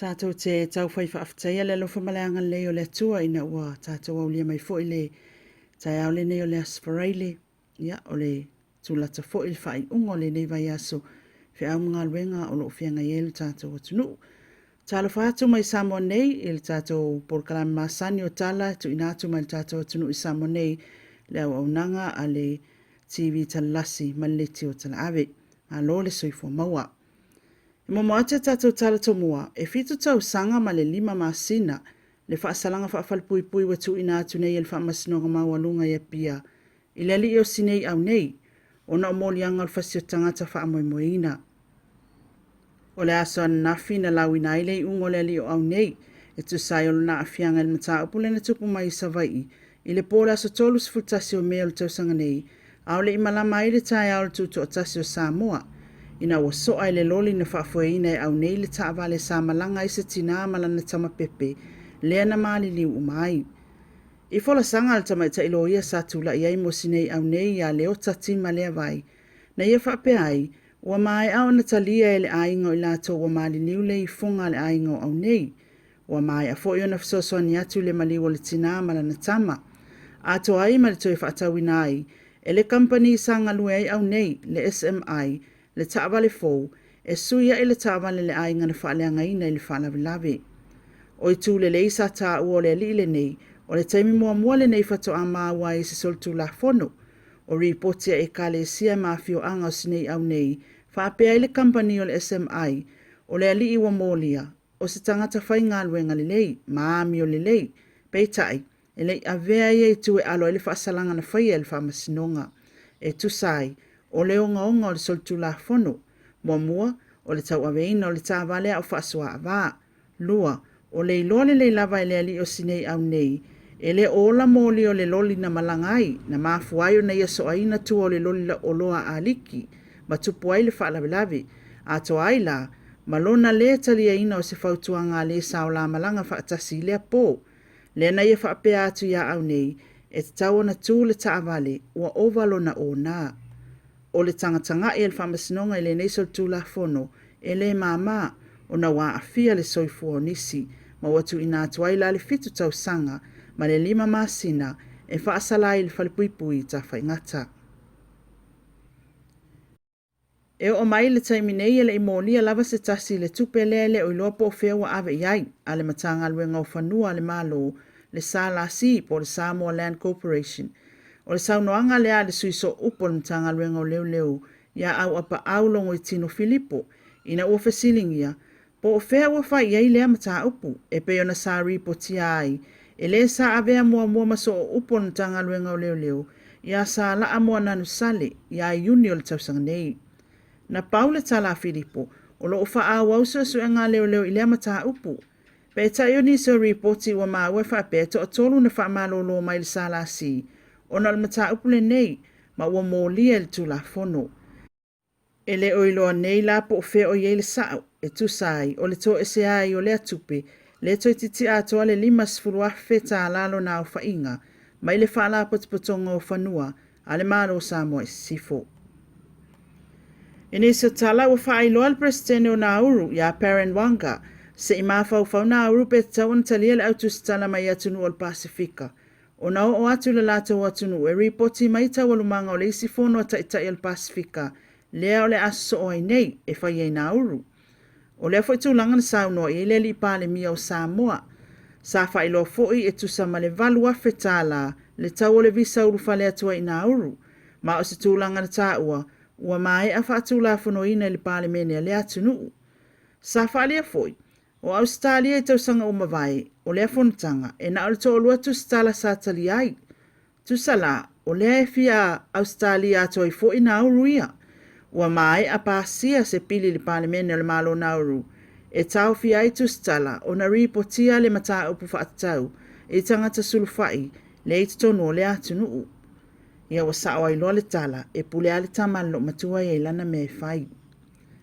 Tatou te taufai faafetaia le alofa ma le agalelei o le Atua ina ua tatou aulia mai foi le taeao lenei o le Aso Faraile. Ia, o le tulata foi le faaiuga o lenei vaiaso, feau ma galuega o lo o feagai ai lo tatou atunuu. Talofa atu mai Samoa nei i le tatou polokalame masani o tala e tuuina atu mai le tatou atunuu i Samoa nei, le auaunaga a le TV Talalasi ma le Leitio Talaave. Malo le soifua maua. E muamua atu a tatou tala tomua, e 7 tausaga ma le 5 masina le faasalaga faafalepuipui ua tuuina atu nei e le Faamasinoga Maualuga i Apia i le alii o Sinei Aunei ona o moliaga o le fasi o tagata faamoemoeina. O le aso ananafi na lauina ai le iuga o le alii o Aunei e tusa ai o lona aafiaga i le mataupu lea na tupu mai i Savaii i le po o le aso 31 o Me o le tausaga nei, a o le i malama ai le taeao o le Tutoatasi o Samoa, ina ua soa e le loli na faafoeina e Aunei le taavale sa malaga ai se tinā ma lana tama pepe, lea na maliliu uma ai. I folasaga a le tamaitai loia sa tulai ai mo Sinei Aunei ia Leota Tima Leavai, na ia faapea ai, ua maea ona talia e le aiga o i latou ua maliliu le ifoga a le aiga o Aunei. Ua maea foi ona fesoasoani atu i le maliu o le tinā ma lana tama, atoa ai ma le toe faatauina ai e le kamupani sa galue ai Aunei, le SMI, le taavale fou e sui ai le taavale a le aiga na faaleagaina i le faalavelave. O itu lelei sa taua o le alii lenei, o le taimi muamua lenei faatoa maua ai i se solitulafono o ripoti a Ekalesia ma afioaga o Sinei Aunei faapea ai le kamupani o le SMI, o le alii ua molia, o se tagata faigaluega lelei ma amio lelei, peitai, e le i avea ia i tu e alo ai le faasalaga na faia e le Faamasinoga. E tusa ai, o le ogaoga o le solitulafono, muamua, o le tauaveina o le taavale a o faasoa-ava, 2. O le iloa lelei lava e le alii o Sinei Aunei, e le o ola moli o le loli na malaga ai, na mafua ai ona ia soaina tua o le loli lauoloa a Aliki, ma tupu ai le faalavelave, atoa ai la ma lona lē taliaina o se fautuaga a lē sa o la malaga faatasi i lea pō. Lea na ia faapea atu iā Aunei, e tatau ona tū le taavale, ua ova lona ōnā. O le tagatagai a le Faamasinoga i lenei solitulafono, e lē māmā, ona ua aafia le soifua o nisi, ma ua tuuina atu ai la le 7 tausaga ma le 5 masina e faasala ai i le falepuipui i Tafaigata. E oo mai i le taimi nei e le i molia lava se tasi i le tupe lea e le o iloa po o fea ua ave i ai a le Matagaluega o Fanua a le Malo, le SLC po o le Samoa Land Corporation. O le saunoaga lea a le sui sooupu o le Matagaluega o Leoleo ia Auapaau Logoitino Filipo ina ua fesiligia Po o fea ua fai i ai lea mataupu, e pei ona sa ripotia ai e le sa avea muamua ma sooupu o le Matagaluega o Leoleo ia Salaa Moananu Sale ia Iuni o le tausaga nei. Na pau le tala a Filipo, o lo o faaauau suesuega a leoleo i lea mataupu. Peitai o nisi o ripoti ua maua e faapea e toatolu na faamalolo mai le SLC ona o le mataupu lenei ma ua molia i le Tulafono. E le o iloa nei la po o fea o i ai le sa'o e tusa ai o le toesea ai o lea tupe lea toeitiiti atoa le $50,000 tālā lona aofaiga mai le Faalapotopotoga o Fanua a le Malo o Samoa i Sisifo. I nisi o tala ua faailoa le Peresetene o Nauru iā Baron Waqa se i mafaufau Nauru pe tatau ona talia le au tusitala mai atunuu o le Pasefika Ona oo atu i le latou atunuu e ripoti mai taualumaga o le isi fono a Taitai o le Pasefika lea o le a sosoo ai nei e fai ai Nauru. O lea foi tulaga na saunoa i ai le Alii Palemia o Samoa. Sa faailoa foi e tusa ma le $8,000 le tau o le visa ulufale atu ai i Nauru, ma o se tulaga na taua ua maea faatulafonoina i le Palemene a lea atunuu. Sa faaalia foi, O Ausetalia i tausaga ua mavae, o lea fonotaga, e na o le toalua tusitala sa talia ai. Tusa la, o lea e fia Ausetalia atu ai foi Nauru ia. Ua maea pasia se pili i le Palemene o le Malo Nauru e taofia ai tusitala ona ripotia le mataupu faatatau i tagata sulufai lea i totonu o lea atunuu. Ia ua sao ai loa le tala, e pule lava le tama a le loomatua ia i lana mea e fai.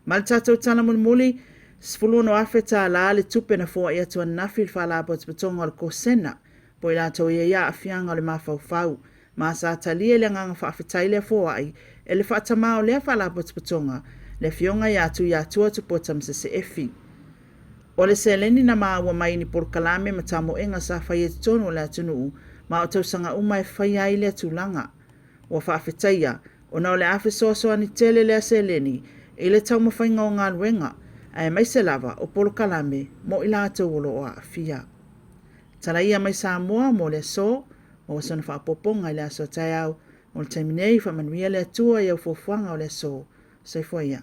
Ma le tatou tala mulimuli, $16,000 le tupe na foai atu ananafi i le Faalapotopotoga o le Kosena, po i latou ia i aafiaga o le mafaufau, ma sa talia i le agaga faafetai lea foai e le faatamā o lea Faalapotopotoga, le Afioga ia Tuiatua Tupua Tamasese Efi. O le seleni na maua mai i ni polokalame ma tamoega sa faia i totonu o le atunuu ma o tausaga uma e faia ai lea tulaga. Ua faafetaia ona o le a fesoasoani tele lea seleni i le taumafaiga o galuega, aemaise lava o polokalame mo i latou o lo o aafia. Tala ia mai Samoa mo le aso, maua sona faaopoopoga i le aso a taeao. Mo le taimi nei, faamanuia le Atua i au fuafuaga o le aso. Soifua ia.